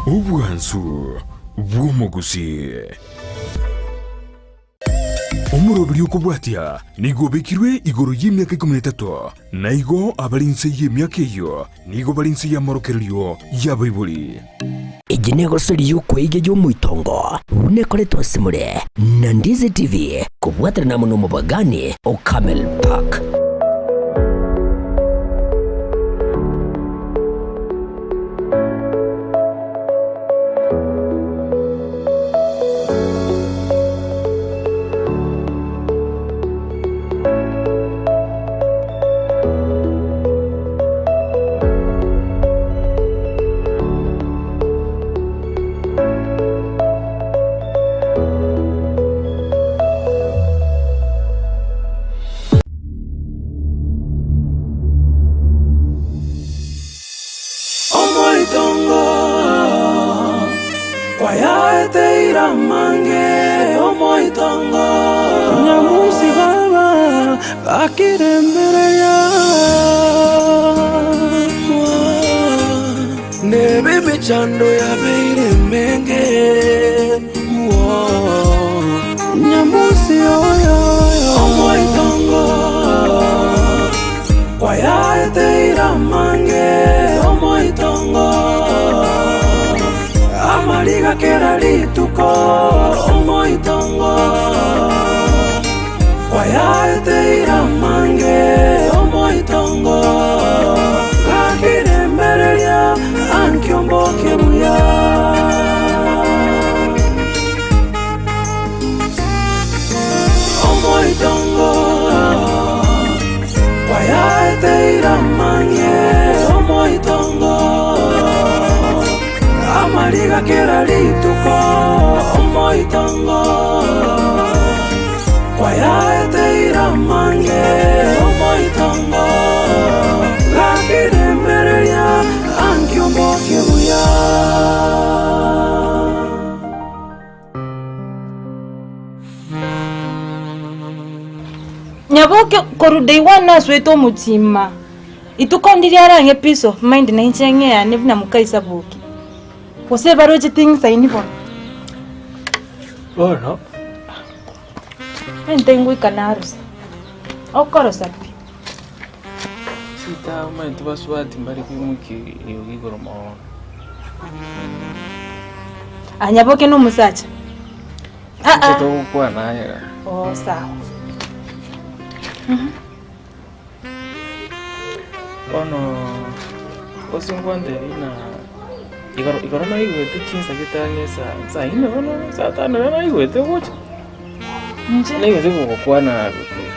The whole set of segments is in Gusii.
Obwansu bw'omogusii. Omoroberi okobwatia nigo obekirwe igoro y'emiaka ikomi na etato, na igo abare inse y'emiaka eyio nigo bare inse y'amorokererio y'abaibori. Eye negosori y'okweiga y'omoitongo buna ekoretwe ase more na Ndizi TV kobwaterana amo nomobagani o Camel Park. Omoitongo kwayaeteire amange, omoitongo. Nyamusi baba gakirembereria, Nebe emechando yabeire emenge, Nyamusi oyo, omoitongo. Kwayaeteire amange omoitongo, amariga kera rituko omoitongo. Kwayaeteire amange omoitongo, gakirembereria ankio mboke buya. Omoitongo kwayaeteire amang'e omoitongo amariga kera rituko omoitongo kwayaeteire amang'e omoitongo gakirembereria ankio mboke buya. Nyaboke korwa day one nasoete omochima, ituko ndiria arang'e peace of mind na inche ng'e yane buna moka Isaboke. Gose baroche ting'isaini bono. Bono. Ente ngoika narosa, okorosa pi. Chita omanyete basubati mbare koimokia eriogi igoro mono. Ah, Nyaboke na omosacha. Ah, Inche ah. togokwana aye iga. Oh, sawa. Bono gose ngwantebi ng'a igoro igoro naigwete chinsa gete ang'e saa saa ine bono saa tano iga naigwete ogocha. Inche Naigwete gogokwana gokira.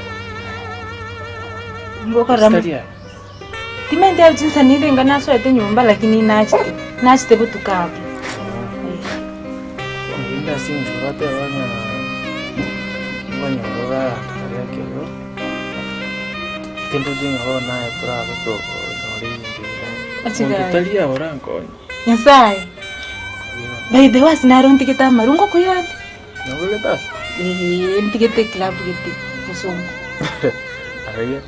ngokorera Tari aye. Timanyeti aye chinsa ninde inga nasoete nyomba lakini nachete, nachete botuko abwo. Bono rende ase eng'encho bateba ng'a nkonyorora abanto baria ekero, tindochi ng'a bono naye torabe tokonyora ebinto ebi naye. Achigare. Monto tari aye orankonye. Nyasaye, by the way ase naro ntigete amaru ngokoirande? Nobegete ase? Eeh ntigete eclub gete bosongo. Aye.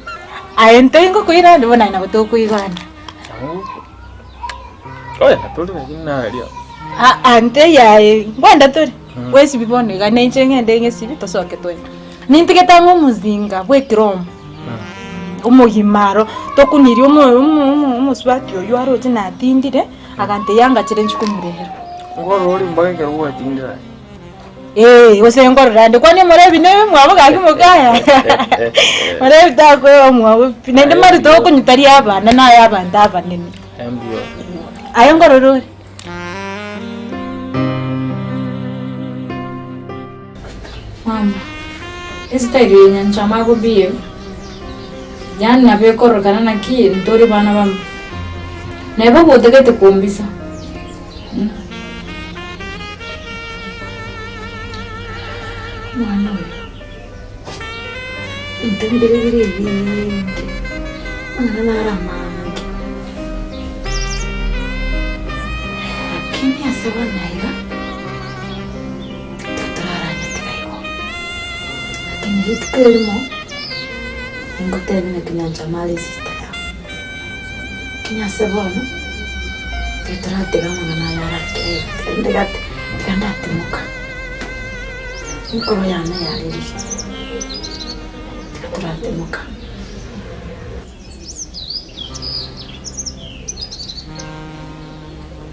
Aye ntoi ngokoirande bono aye nabo tokoigwana. Oye tori lakini naria. Aa ntei aye nkwenda tore bwesibi bono iga na inche ng'ende ng'esibi tosoke twende. Nintigete ang'e omozinga bwa ekiromo, omogima aro tokunirie omo omo omo omosubati oywo aroche natindire. Agantebia angachere inche komorera. Nkorora ore mpaka ekero gwatindire aye. Ee, gose nkorora ande kwani omorebi nebe mwabo gaki mokaya. Morebi takoeba mwabo pi, naende Aye, mari mbuya. tokonyutaria abana naye abanto abanene. Aye mbuya. Aye nkorora ore. Mama, estyle eye nyanchama agobehave, yaani nabo ekororekana naki ntore bana bamo. Neba gotagete kombisa. Omwana oyo, ebinto mbire bire ebinge, amang'ana naro amange, lakini ase bono iga. Totoraranyete igo. Lakini rituko erimo, ningotebie ng'a kinyancha mare esista yao. Lakini ase bono, Tiga toratiga amang'ana aya arakire, tiga ndigate, tiga ndatimoka. Enkoro yane yarerire, tiga toratimoka.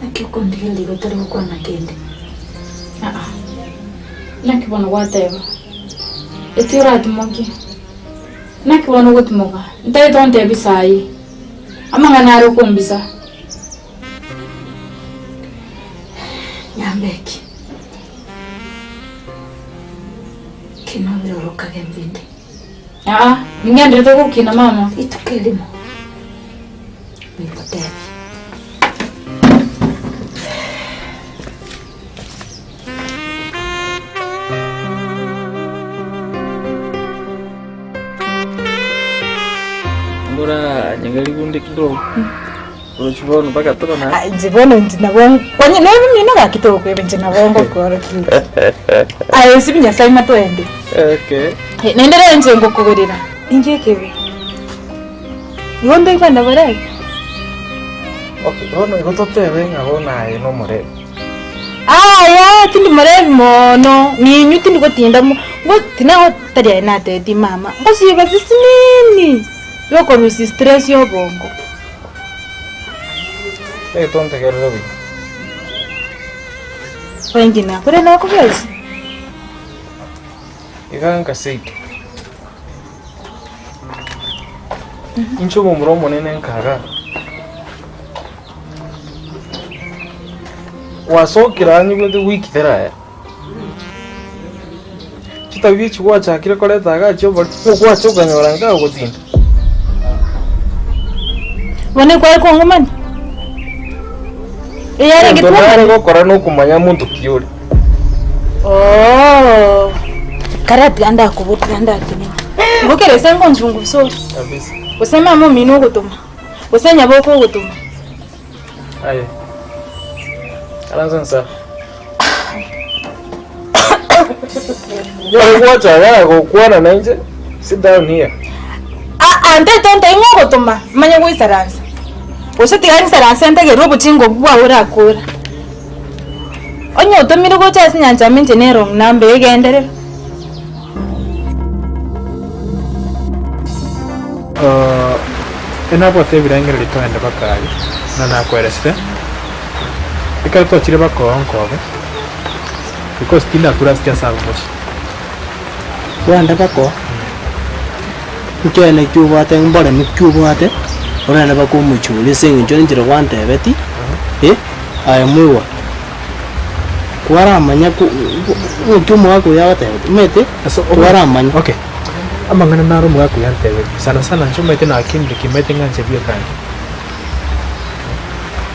Naki okondigereria igo otari gokwana kende? Aa, naki bono gwateba, Eti oratimokie? Naki bono ogotimoka? Ntagete ontebie saii, amang'ana are okombisa. Nyambeki, ki nobirorokage mbinde? Aa, ningenderete gokina mama. Rituko erimo ningotebie. Mbora nyegeri bunde kidogo. Orochi bono mpaka toro na. Ah, inche bono inche nabo kwanye nebe mino gaki tokweba inche nabo ngokorokia. Aye ase Nyasaye matoende. Okay. Eh, Naende rero inche ngokogorera inche ekebe. Igo ntoigwane borabe. Okay, bono igo totebe ng'a bono aye nomorebi. Aya, tindi morebi mono, ninywe tindi gotinda mo, ngo tinago tari aye natebetie mama, ngosiba sisinini, yokorusia stress ya obongo. Ee, tontegerere buya. Oinki nakore nakobesa? Iga nka seito. Inche omomura omonene nkaga. Gwasokire aa nyigwete wiki teraera. Chitabia echi gwachakire koreta igaa chiobori, ogwacha okanyora nka ogotinda. Bono ekware kong'umani? Eyarenge Egento nare twomani? gokora nokomanya monto ki ore. Oo. Kare tiga ndakoboria tiga ndatenena. Igo kera ase ngonchungusa ore. Kabisa. Gose mama omino ogotoma, gose nyaboka ogotoma. Aye. Aransa nsa. Nyore gwacha igaa gokwana nainche, sit down here. Aa, ntaete ontebi ng'a ogotoma, manye goisaransa. Gose tiga ngisaranse ntegerere obochingo obwo bwao orakore. Onye otomire gocha ase enyancha ime inche nere wrong number egenderere. Enabwate ebirengererio toende baka aria, buna nakweresete, ekero twachire baka oo nkobe, because tindaturaseti ase abwo mochie. Kwende baka oo, nkiaye ki obwate mboremi ki obwate, orende baka omochie oria ase eng'encho ninchire gwantebeti, eh, aye moigwa, kwaramanya ko ng'aki omogaka oyo agotebeti, omanyete kwaramanya. Okay, amang'ana naro omogaka oyo antebetie, sana sana inche omanyete nakinire kimanyete ng'a inche bweka inde.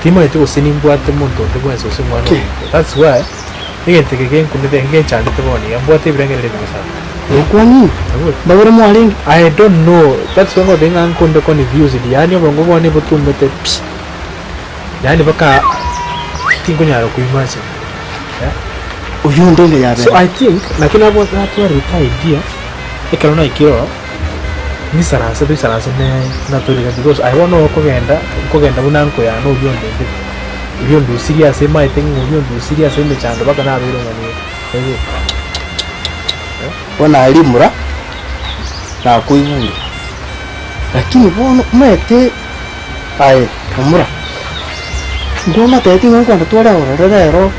Timanyeti gose nimbwate monto onde bwensi gose omwana omonto, that's why egento eke genkunete genchandete bono iga, mbwate ebirengererio ebibe sana. Okwanini? Mbabere mwarenge? I don't know, that's why ngoteba ng'a nkonde confused, yaani obongo bwane botumete pi, yaani mpaka tinkonyara koimagine eh. Oyio onde onde yabere. So I think naki nabwate natwarete idea ekero naikire ororo nisaranse toisaranse ne natorire because aye bono okogenda okogenda buna nkoyana oria ondendete oria ondusirie ase maete ng'a oria ondusirie ase emechando mpaka nabeire ng'a nigo oigwete eh. Bono aye rimura nakoigure, lakini bono omanyete aye momura, nkwamotebetie ng'a nkoenda tware ororo rero,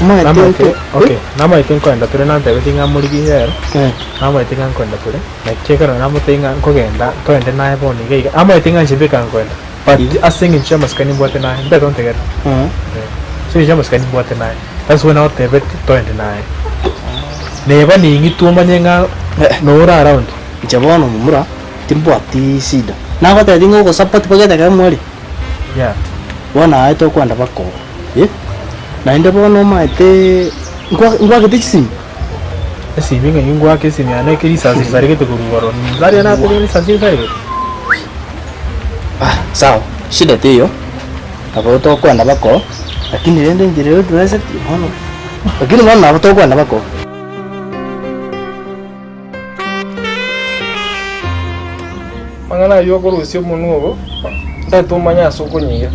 omanyete Namaete nto okay namaete nkoenda tore nantebetie ng'a morigie rero, eh. namaete ng'a nkoenda tore, naki ekero namotebia ng'a nkogenda toende naye bono iga iga, amaete ng'a inche mbeka nkoenda, but ase eng'encho y'amasikani mbwate naye, ntagete ontegerere, eh, ase eng'encho y'amasikani mbwate naye, that's why nagotebetie toende naye. Neba ning'itwe omanye ng'a nore around. Inche bono momura timbwati shida, nagotebetie ng'a ogosupport mpaka edageka mwari. Yeah. Bono aye tokwenda bakoo, eh, naende bono omaete nkwa nkwagete chisimi? Esimi ng'a ingwake esimi yane eke risasi risaregete korwa igoro, nsaria natebirie risasi risaregete. Ah, sawa, shida teiyo, nabo tokwenda bakoo, lakini rende enchera ere odureseti bono, lakini bono nabo tokwenda bakoo. Amang'ana ayio okorusia omonwa obo, ntagete omanye ase okonyiira.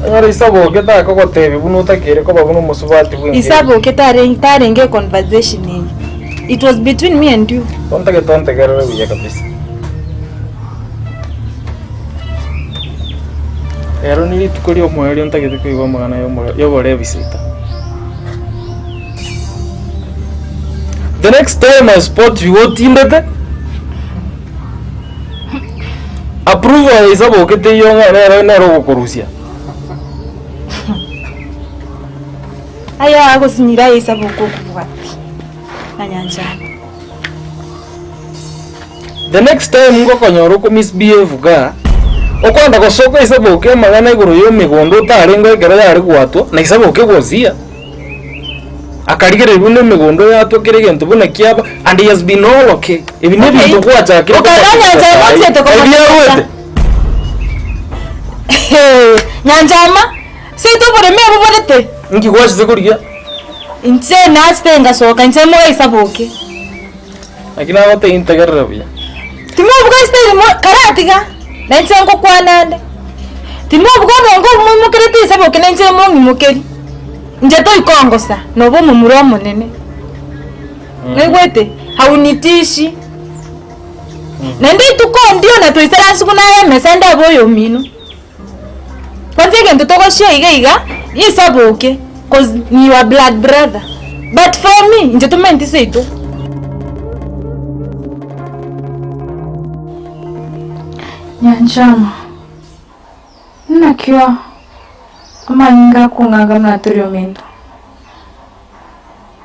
Onyore Isaboke takogotebia buna otakeire koba buna omosubati bw'enka eye. Isaboke tarenge econversation eye. It was between me and you. Tontagete ontegerere buya kabisa. Ero ni rituko ri'omoerio ntagete koigwa amang'ana y'oborebi seita. The next time I spot you otindete, approval ya Isaboke teiyo ng'a nere nere ogokorusia. Aya agosinyire aye Isaboke okobwati na nyanchama. The next time ngokonyora oko misbehave igaa, okoenda gosoka Isaboke amang'ana igoro ya emegondo otarenge ekero yare goatwa, na Isaboke gosia. Akarigereria buna emegondo yatwa kera egento buna kiaba and he has been all okay. Ebi ne ebinto gwachakire Okaba nyanchama ochiete Ebi biarwete. Nyanchama, seito oboremo ebuborete. Inki gwachete korigia? Inche nachete ngasoka inche moga Isaboke. Naki nagotebia integerere buya. Timobuga ase erimo, karatiga, na inche ngokwana ande. Timobuga obongo obo moimokerete Isaboke na inche mong'imokerie. Inche toikongosa, noba omomura omonene. Noigwete? Haunitishi. Naende rituko ndio na toisaransi buna aye emesa ende abe oyomino. Kwanza egento togochia iga iga, Isaboke, cause ni your blood brother. But for me, inche tomanyeti seito. Nyanchama, Nakio amanyinga akong'anga buna tori ominto.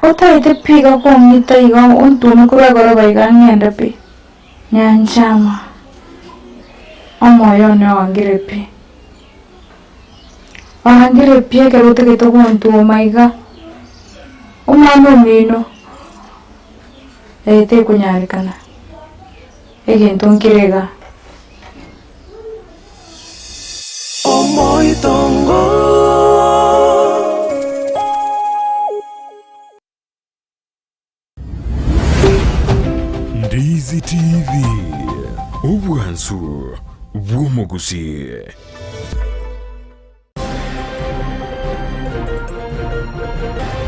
Otaete pi iga kong'ita iga ontome korwa igoro iga ng'ende pi. Nyanchama, Omoyo one oangire pi. Oangire pi ekero otagete gontwoma iga, omwana omino, eh tekonyarekana. Egento nkere igaa. Omoitongo. Ndizi TV, obwansu bw'omogusii.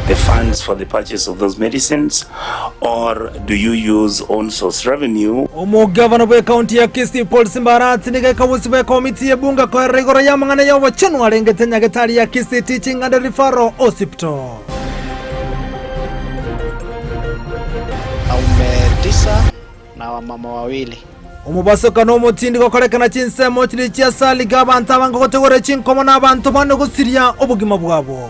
the funds for the purchase of those medicines or do you use own source revenue? Omogavana bw'ekaunti ya Kisii Paul Simbarati nigo ekabusi bw'ekomiti y'ebunge koerera igoro y'amang'ana y'obochenu arengete nyagetari ya Kisii Teaching and Referral Hospital. Aume tisa na wamama wawili. Omobasokano omotindi gokorekana chinsemo chiria chia Saliga abanto abange gotegora chinkomo na abanto bane gosiria obogima bwabo.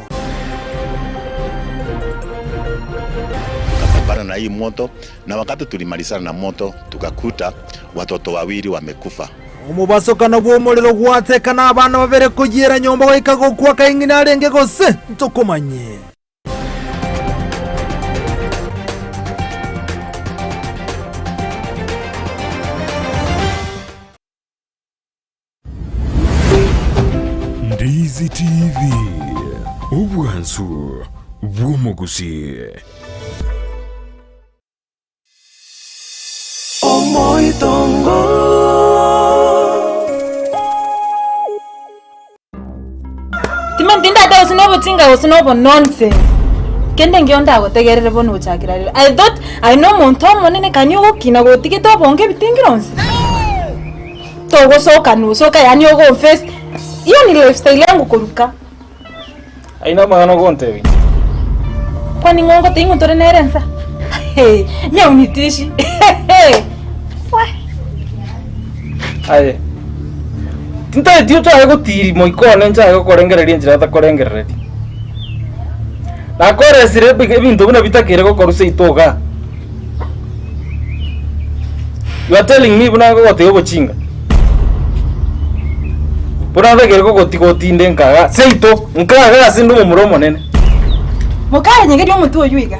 Tukapambana na hii moto na wakati tulimalizana na moto tukakuta watoto wawili wamekufa. Omobasokano bw'omorero gwateka na abana babere koyiera nyomba goika gokwa kaing'ina arenge gose ntokomanye. Ndizi TV, obwansu bw'omogusii. Omoitongo. Timanyeti ndate gose na obochinga gose na obononsense. Kende nkio ndagotegerere bono gochakera rero. I thought aye na omonto omonene kani ogokina gotigete obongo ebitingiro onsi. Togosoka nosoka yaani ogonface, hiyo ni lifestyle yangu koruka. Ayio namang'ana ogontebia. Kwani ng'o ngotebia ng'a tore nere nsa? Nyaunitishi. Weh. Aye, tintageti ochake gotiri moika one nchake gokorengereria enchera otakorengereretie. Nakoresire ebi- ebinto buna bitakere gokorwa seito igaa. You are telling me buna ngogotebia obochinga? Buna ntakere kogotiga otinde nka igaa seito, nka igaa ase inde omomura omonene. Mokarenyegeria omotwe oyio iga,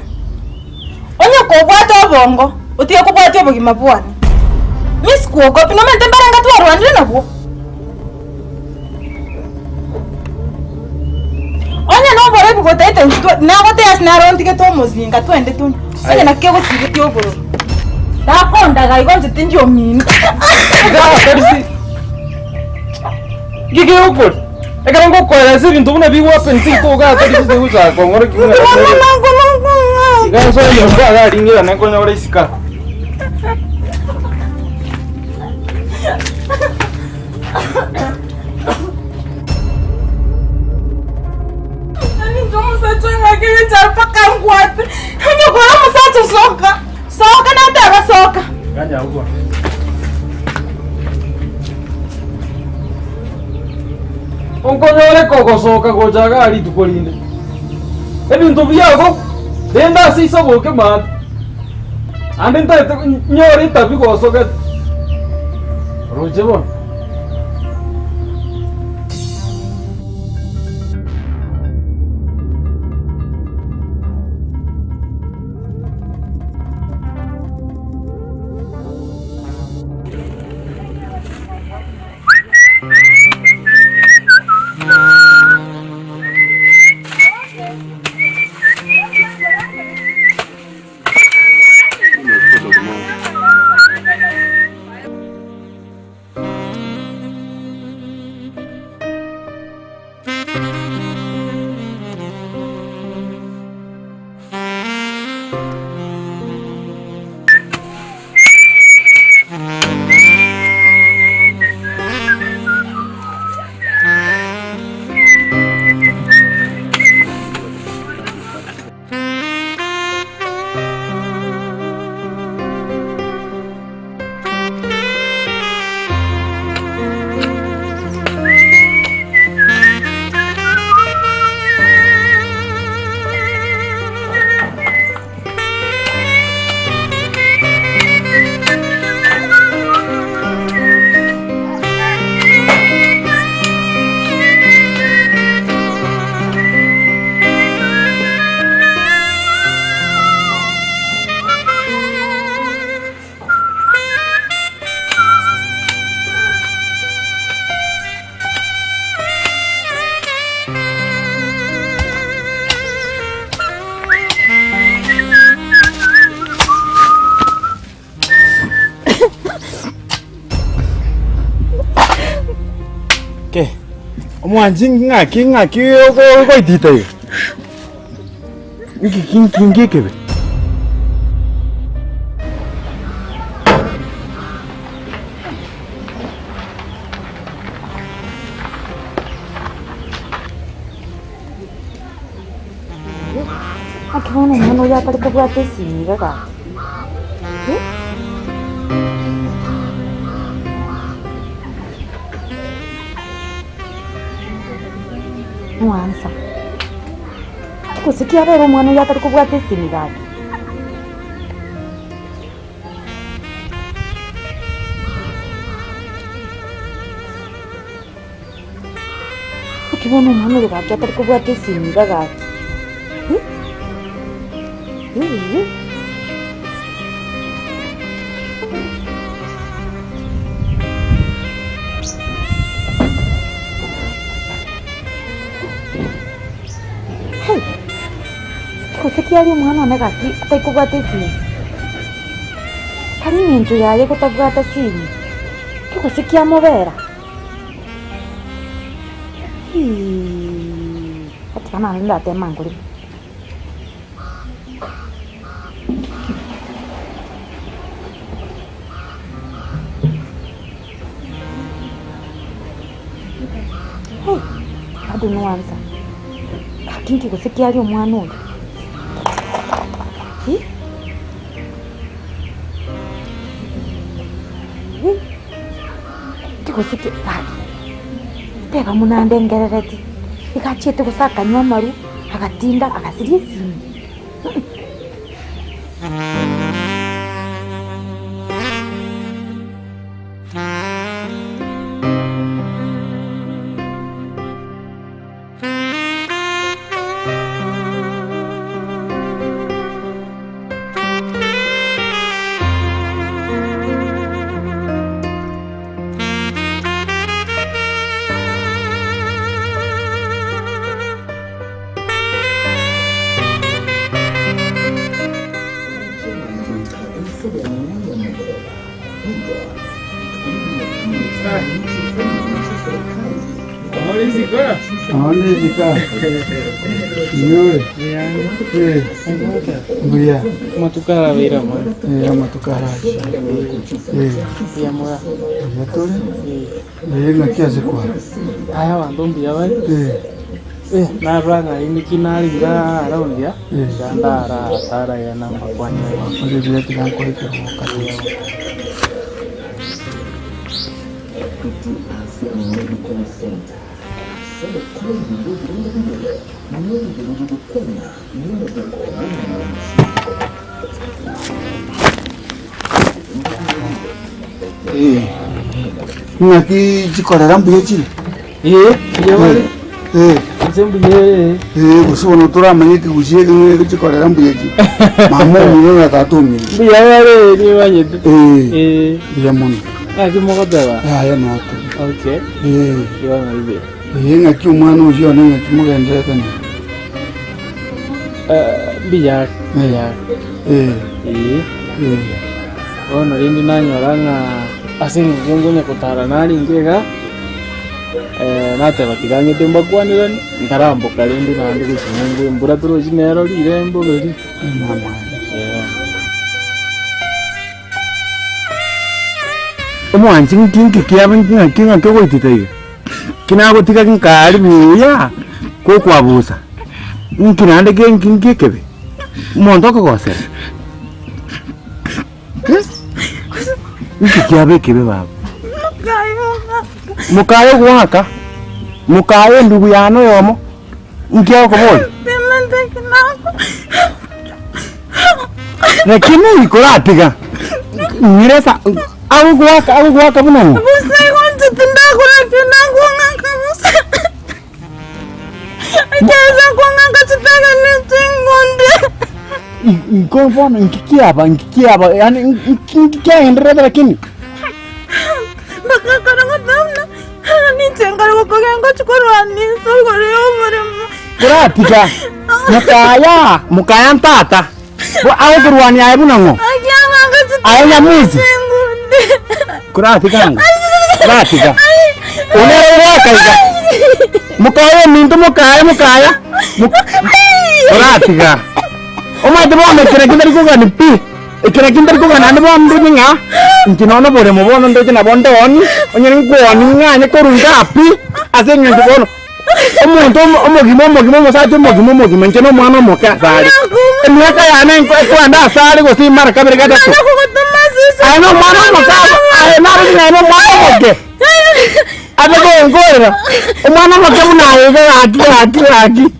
onye kobwate obongo, otige kobwatia obogima bwane. Mi sikuogopi, nomanyete mbarenge twarwanire nabwo? Onye noborebi gotaete intwe twe, nagotebia ase naro ntigete omozinga twende tonywe, onye naki kegosibetie obororo. Nakondaga igo inche tindi omino. Iga tari si. Nki kegokori? Ekero ngokoeresa ebinto buna bigwapa inse iko iga atari chinse gochaka kong'orokia buna Iga nsoe nyomba iga aria ng'irane nkonyore isiko aa. Ninche omosacha oyo ng'ake gechara mpaka ngwate. Onye kore omosacha soka. Soka nateba soka. Ganya agwo. Onkonyore kogosoka gocha igaa rituko rinde. Ebinto biago rende ase isoboke maate, naende ntaete nyore etabi gosogete. Oroche bono? Ke, omwanchi ng'aki ng'aki ogoitita iga? Nki ki nki nki ekebe? Naki bono omwana oyo atari kobwata esimi iga gaki? Eh? Mwansa. Gose kiabera omwana oyo atari kobwata esimi gaki? Naki bono omwana oyo gaki atari kobwata esimi iga gaki? Eh? Hey! Gose kiaria omwana one gaki atari kobwata esimi? Tari eng'encho yaye gotabwata simi, ki gose kiamobera? Hii, atiga naende ndatema nkore. Hey, bado noansa. Gaki nki gose kiaria omwana oyo? Hi? Hi? Nki gose ki gaki? Teba buna ndengerereti, iga achiete gose akanywa amarwa, agatinda, agasiria esimi. Nonde isiko. Inyore. Eh. Mbuya. Amatuko arabeire amaya. Eh, amatuko arache. Eh. Mbuya mora. Mbuya tore. Eh, ng'aki ase kware. Aya abanto mbuya bare. Eh. Eh, narora ng'a inde ki nare iga around ya, iga ndara tara iga namakwani aye. Ore buya tiga nkoe ekerogo kabisa. Eh, ng'aki chikorera mbuya chire? Ee, mbuya bare. Eh. Inche mbuya ee. Eh, gose bono toramanye ekegusii eke ng'a egochikorera mbuya chire. Mama omino na tata omino. Mbuya bare nimanyete. Eh. Eh. Mbuya mono. Ng'aki mogoteba? Yaya noto. Okay. Eh. Igo ng'aibe. Eh, ng'aki omwana oyio one ng'aki mogenderete nere? Eh, mbuya are, mbuya are. Eh. Eh. Eh. Bono rende nanyora ng'a ase eng'encho nkonya kotara narenge iga, nateba tiga ng'ete mbakwaneranie, nkaramboka rende naende gochia ng'umbu embura torochi nero rirembo riria. Omwanchi nki nki kiabe ng'aki ng'aki ogoitita iga? Ki nagotiga nkaria buya, kokwabusa, nki naende ki nki nki ekebe? Omonto okogosera. Nki kiaba ekebe baba? Mokaye ogoaka, mokaye endugu yane oyomo, nki agokoboria? Lakini koratiga, ng'ira esa agogoaka agogoaka buna ng'o? Inko bono inki kiaba inki kiaba yaani inki inki kiagendererete lakini? Koratiga, mokaya mokaya ntata, bo agokorwania aye buna ng'o? Aye nyamusi? Koratiga ango, koratiga, oyo nere ogoaka iga, mokaya ominto mokaya mokaya, koratiga, omanyete bono ekero ekio ntari kogani pi, ekero ekio ntari kogani naende bono ndoche ng'a inche nonya oboremo bono ndoche nabo ndooni, onye nkooni ng'anye korwa igaa pi, ase eng'encho bono. Omonto omogima omogima, omosacha omogima omogima, inche nomwana omoke asare. Emiaka yane ekoenda asare gose mara kabere gatato. Aye nomwana omoke abo, aye naroche naye nomwana omoke. Abe gonkorera, omwana omoke buna aye iga gaki gaki gaki.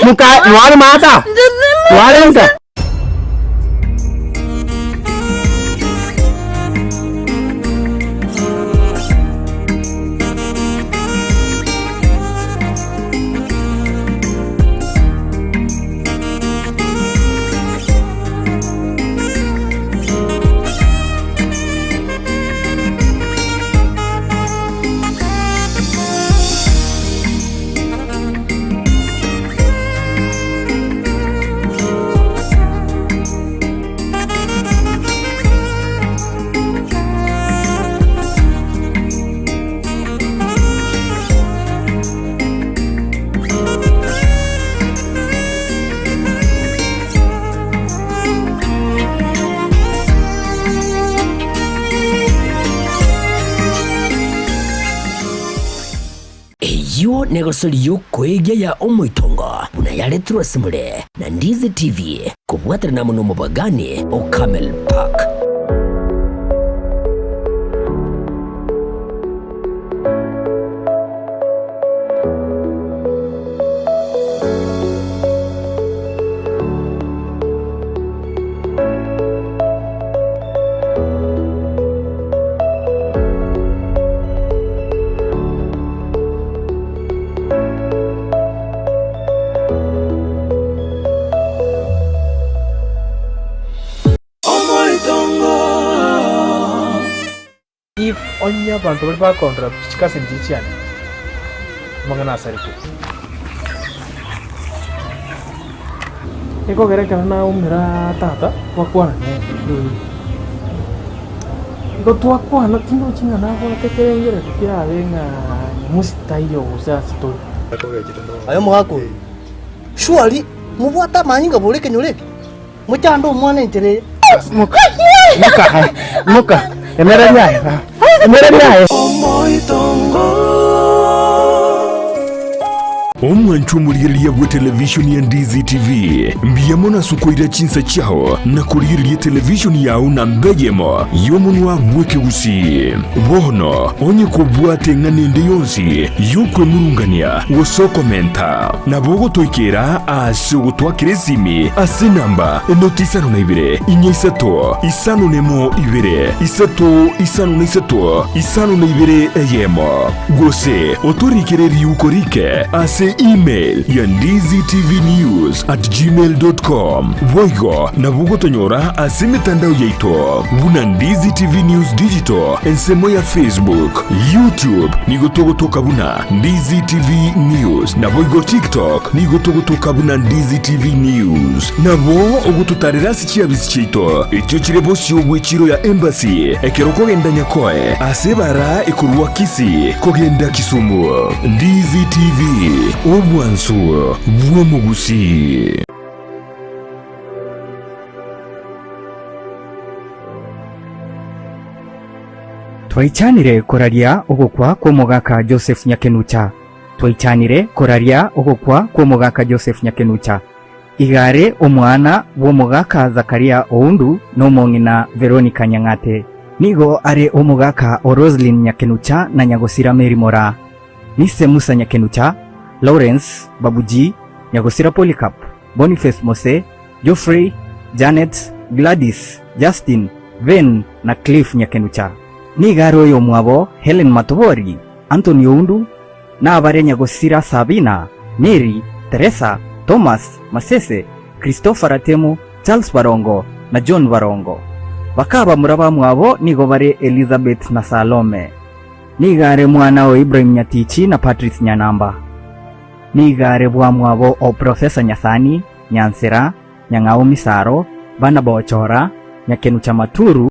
Moka mware maata? Mware nka? Eyio negosori y'okoegia ya omoitongo buna yaretirwe ase more na Ndizi TV kobwaterana amo nomobagani o Camel Park. If onye abanto baria bakondora chikaseni chiria chiane, amang'ana asareke. Ekogera ekero naumera tata, twakwana nere. Igo twakwana, tindochi ng'a nabwate ekerengererio kerabe ng'a. Musi taiyo gose ase tore. Aye omogaka oyo, surely mobwate amanyinga bore ekenyoro eke, mochande omwana enchera eye. Moka, moka, moka, emereri aye, emereri aye. Omwanchwa omorigereria bw'etelevishoni ya Ndizi TV, mbuya mono ase okoira chinsa chiao na korigereria etelevishoni yao namba eyemo y'omonwa bw'ekegusii. Bono onye kobwate eng'ana ende yonsi y'okwemurungania gose okomenta, nabo ogotoikera ase ogotwakera esimi ase enamba enoti isano na ibere, inya isato, isano nemo ibere, isato isano na isato, isano na ibere eyemo. Gose otorikere riuko rike ase email ya ndizitvnews at gmail dot com. Boigo nabo ogotonyora ase emetandao yaito buna Ndizi TV News Digital ensemo ya Facebook, YouTube nigo togotoka buna Ndizi TV News naboigo TikTok nigo togotoka buna Ndizi TV News. Nabo ogototarera ase chiabisi chiaito echio chire bosio bw'echiro ya Embassy ekero okogenda Nyakoe ase ebara ekorwa Kisii kogenda Kisumu. Ndizi TV, obwansu bw'omogusii. Twaichanire koraria ogokwa kw'omogaka Joseph Nyakenucha. Twaichanire koraria ogokwa kw'omogaka Joseph Nyakenucha. Iga are omwana bw'omogaka Zakaria Oundu na omong'ina Veronica Nyang'ate. Nigo are omogaka o Roselyn Nyakenucha na Nyagosira Mary Moraa. Nise Musa Nyakenucha, Lawrence, Babuji, Nyagosira Polycarp, Boniface Mose, Geoffrey, Janet, Gladys, Justin, Vane na Cliff Nyakenucha. Nigo are oyomwabo Hellen Matobori, Anthony Oundu, Nabare nyagosira Sabina, Mary, Teresa, Thomas, Masese, Christopher Ratemo, Charles Barongo, na John Barongo. Baka abamura bamwabo nigo bare Elizabeth na Salome. Nigo are mwana o Ibrahim Nyatichi na Patrice Nyanamba. Nigo are bwamwabo o Professor Nyasani, Nyansera, Nyang'au Misaro, Barnaba Ochora, Nyakenucha Maturu.